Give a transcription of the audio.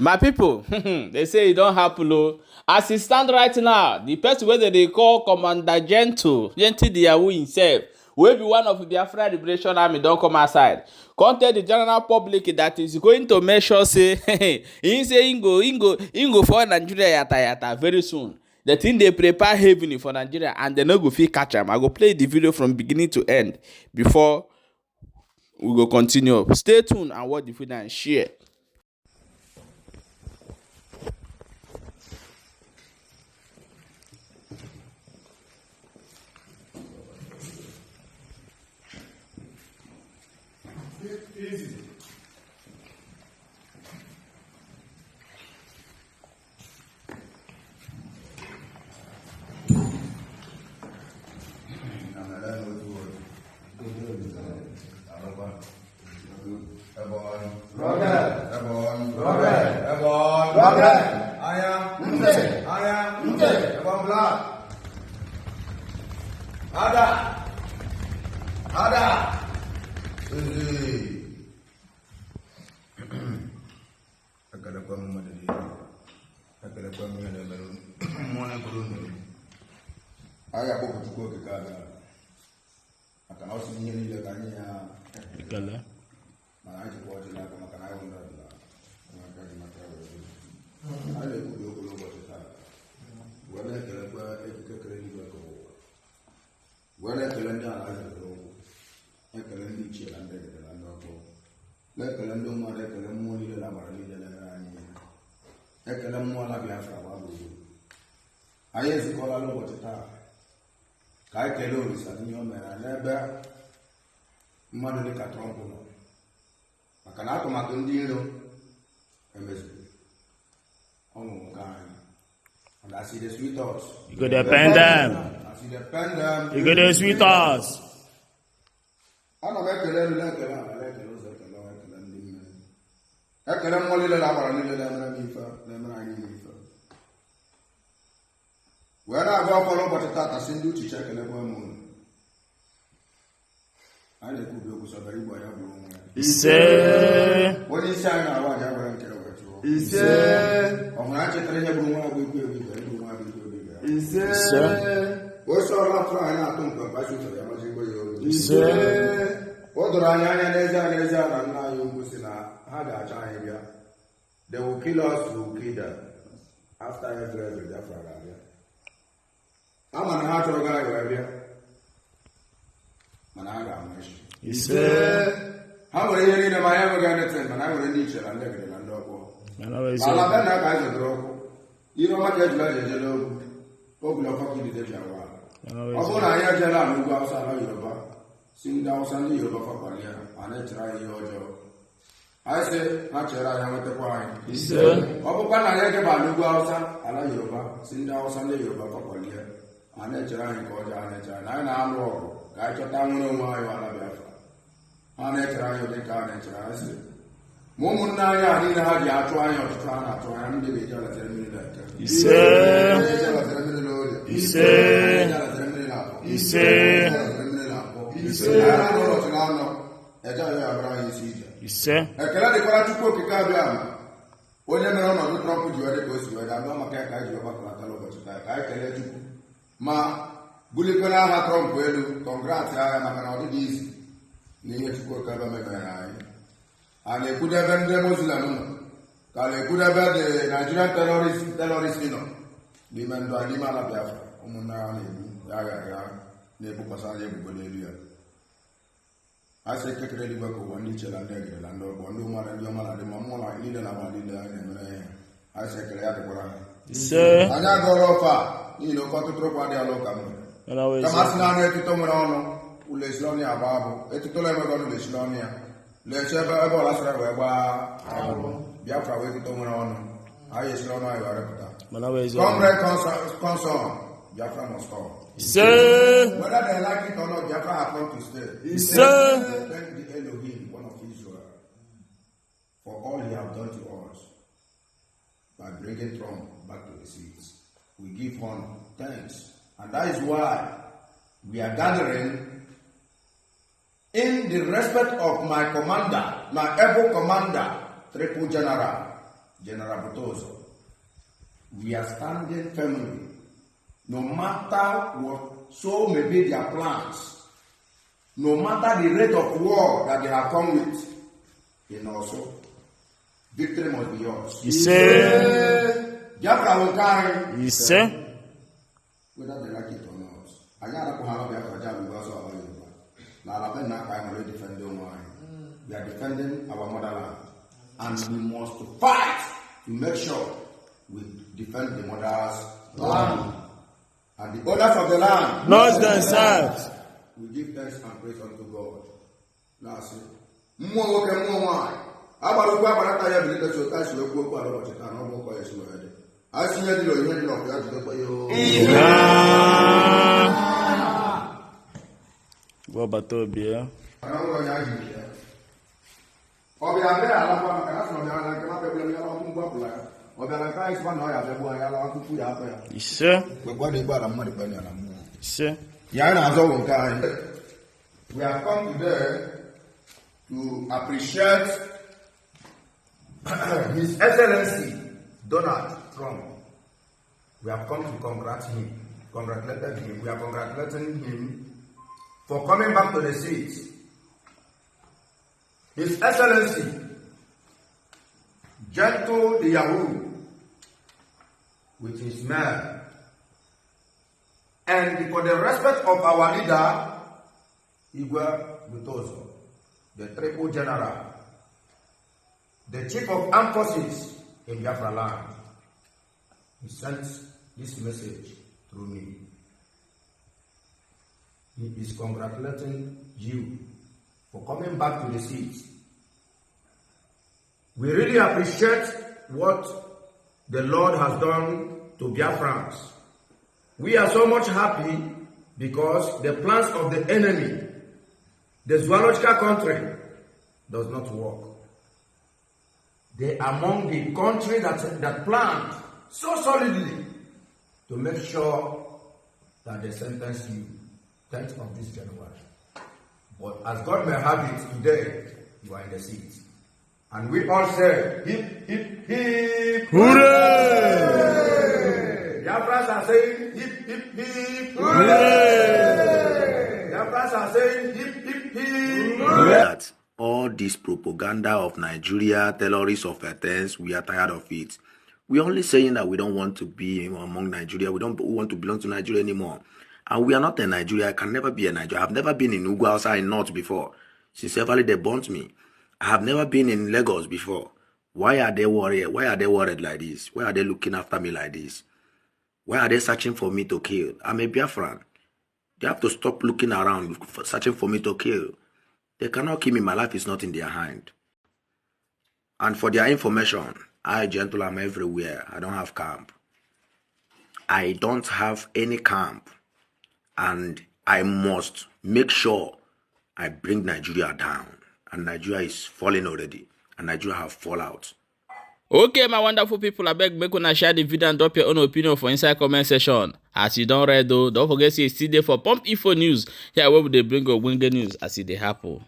My people, they say e don happen o. As e stand right now, the person wey dem dey call Commander Gentle, Gentle the Yahoo himself, wey be one of Biafra Liberation Army don come outside, come tell the general public that he's going to make sure say he say he go fall Nigeria yata yata very soon. The thing dey prepare heavily for Nigeria and dem no go fit catch am. I go play the video from beginning to end before we go continue. Stay tuned and watch the video and share. Easy. Airborne. Rocket. Airborne. Rocket. Airborne. Rocket. Anya. Ntị. Anya. Ntị. Airborne flat. Ada. Ada. Easy. Ekelekwa m mmadụ niile. Ekelekwa m ihe na-emere mmụọ na-eburu unu. Anyị akpọpụ Chukwu Okike abịa maka na ọ sị ihe niile ka anyị ya Ekele. Mana anyị jikwa ọjị n'aka maka na anyị bụ ndị ọdịnala. Ụmụaka ji maka ya wee biri. Anyị na-ekwubi okwu n'ụbọchị taa wee na-ekelekwa ekike kere eluigwe ka ụwa, wee na-ekele ndị ala zere okwu, ekele ndị ichie na ndị egede na ndị ọkpọ, na-ekele ndị mmadụ, ekele mmụọ niile na agbara niile na-emere anyị ihe, ekele mmụọ na Biafra gbaa gburugburu. Anyị ezukọla n'ụbọchị taa ka anyị kelee Olisa n'ihe o mere anyị n'ebe mmadụ dịka Trump nọ, maka na atụmatụ ndị iro emezuru ọṅụ nke anyị. And as e dey sweet us, You go dey pain them. as e dey pain them, You go dey sweet us. Ana m ekele elu, na-ekele ala, na-ekele ụzọ, ekele ọha, ekele ndị mmiri, ekele mmụọ niile na agbara niile na-emere m ife, na-emere anyị niile ife, wee na-agụ ọkwa n'ụbọchị tata si ndị uchiche ekelekwa m unu. Anyị na-ekwubi okwu sọbara igbo ya gburu onwe ya. Ise. Onye isi anyị na-awa aja were nke wee chụọ. Ise. Ọ hụrụ anyị chetara ihe gburu nwa ya bụ ikwu ebu ibe, gburu nwa ya bụ ikwu ebu ibe ya. Ise. Ise. Ose ọrụ atụrụ anyị na-atụ mkpe mkpachi usoro ya mazikwa ya olu. Ise. O doro anyị anya n'ezie n'ezie na nna anyị ukwu si na ha ga-achọ anyị bịa. They will kill us, we will kill them. After every Biafra ga-abịa. Ama na ha chọrọ gara wee bịa, mana ha ga-anwụ echi. Ise. Ha nwere ihe niile ma anyị enweghị anything, mana anyị nwere ndị iche na ndị egede na ndị ọkpọ. Mana ọ bụ eziokwu. Ala be nna ka anyị zọdoro ụkwụ. Ihe ọma ka ejula ji ejele ogwu ogwule ọkọ ka idide ji awa ala. Mana ọ bụ Ọ bụrụ eziokwu. na anyị ejela ala ugwu Awụsa, ala Yoruba, si ndị Awụsa, ndị Yoruba fakwalie a na-echere anyị ihe ọjọọ, anyị sị ha chere anyị nwetakwa anyị. Ise. Ọ bụkwa na anyị ejeba ala ugwu Awụsa, ala Yoruba, si ndị Awụsa, ndị Yoruba fakwalie a na-echere anyị nke ọjọọ, a na-echere anyị. Anyị na-alụ ọgụ ka anyị chọta nwere onwe anyị ala Biafra. Ha na-echere anyị ụdị ka a na-echere anyị sị ma ụmụnne anyị a niile ha ji achụ anyị ọchụchụ ha na-achụ anyị, ndị ga-eji alatere mmiri na eke. Ise. Ndị ga-eji alatere mmiri na orie. Ise. Ndị ga-eji alatere mmiri na afọ. Ise. Ndị ga-alatere mmiri na afọ. Ise. Anyị na-anọ ụbọchị na-anọ eje anyị abara anyị isi ije. Ise. Ekele dịkwara Chukwu Okike abịa ama, onye mere ọnọdụ Trump ji wee dị ka o si wee dị anọ, maka ya ka anyị ji wee gbakọnatara ụbọchị taa ka anyị kelee Chukwu ma bulikwere aha Trump elu, congrats agha, maka na ọ dịghị izi na ihe Chukwu Okike abịa mebere anyị. A na-ekwudebe ndị Muslim nọ ka a na-ekwudebe the Nigerian terrorist nọ n'ime ndụ anyị, n'ime ala Biafra, ụmụnne ha na-egbu ya agha agha na-ebukwasị anyị ebubo n'elu ya. A sị ekekere eluigwe ka ụwa, ndị iche na ndị egede na ndị ọgbọ, ndị ụmụada, ndị ọma na ndị mma, mmụọ na niile na agba niile anyị na-emere ihe, anyị sị ekele ya dịkwara ha. Ise. Anyị agọrọ ọfa a n'ihi na oke ọtụtụ ụkwa adịghị ala ụka mgbede. Mana ọ bụ Kama a sị eziokwu. na anụ etuto nwere ọnụ ụlọ esiri ọnụ ya agba abụ, etuto na-enweghị ọnụ lesiri ọnụ ya lechi ebe ebe ọla sịrị wee gbaa abụ. Biafra wee etuto nwere ọnụ, anyị esiri ọnụ anyị wee rịpụta. Mana ọ bụ eziokwu. Comrade Conson, Biafra must come. Ise. Whether they like it or not, Biafra have come to stay. Ise. Thank the Elohim, one of Israel, for all he have done to us by bringing Trump back to the seats. We give honor, thanks. And that is why we are gathering in the respect of my commander, my able commander, Triple General, General Butozo, we are standing firmly, no matter what so may be their plans, no matter the rate of war that they have come with, in also, victory must be yours. Ise. Biafra will carry, Ise. whether they like it or not. Anyị arapụ ha Biafra ji abụghị ọsọ ala Yoruba. Na ala be nna aka anyị nwere defend onwe anyị. We are defending our motherland. And we must fight to make sure we defend the mother's land. And the owners of the land Knows themselves. We give thanks and praise unto God. Na-asị, mmụọ nwoke, mmụọ nwaanyị, agbara okwu agbara ata ya bilite so ta si wee kwuo okwu ala ụbọchị taa na ọ bụ ụkọ ya si wee dị. A sị ihe dị na ihe dị n'ọkụ ya jidekwa ya oo. Gbabata obi ya. Mana ọ nwere onye ahụ jiri ya. Ọ bịara bịa alakwa maka na asị na ọ bịara na nke ma bịagbula ya alawa mgbu apụla ya. Ọ bịara nke anyị sịkwa na ọ ya abịagbu anyị alawa tupu ya apụ ya. Ise. Kwekwa na igbe ala mmadụ kwenye ala mmụọ. Ise. Ya anyị na-azọ bụ nke anyị. We have come today to appreciate His Excellency Donald Trump. We have come to congratulate him. Congratulated him. We are congratulating him for coming back to the seat. His Excellency Gentle the Yahoo with his men, and for the respect of our leader, Igwe Butozo, the triple general, the chief of armed forces in Biafra land, he sent this message through me. He is congratulating you for coming back to the seat. We really appreciate what the Lord has done to Biafrans. We are so much happy because the plans of the enemy, the zoological country, does not work. They are among the country that planned so solidly to make sure that they sentence you 10th of this January. But as God may have it, today, you are in the seat. And we all say, hip, hip, hip. Hooray! Biafrans are saying, hip, hip, hip. Hooray! Biafrans are saying, hip, hip, hip. That all this propaganda of Nigeria, terrorists of Athens, we are tired of it. We're only saying that we don't want to be among Nigeria. We don't want to belong to Nigeria anymore. And we are not a Nigeria. I can never be a Nigeria. I've never been in Ugwu Hausa in North before. Sincerely, they burnt me. I have never been in Lagos before. Why are they worried? Why are they worried like this? Why are they looking after me like this? Why are they searching for me to kill? I'm a Biafran. They have to stop looking around, searching for me to kill. They cannot kill me. My life is not in their hand. And for their information, I, Gentle, am everywhere. I don't have camp. I don't have any camp. And I must make sure I bring Nigeria down. And Nigeria is falling already. And Nigeria have fallout. Okay, my wonderful people, abeg make una share the video and drop your own opinion for inside comment section. As you don read though, don't forget say e still dey for Pump Info News here wey we dey bring ogbonge news as e dey happen.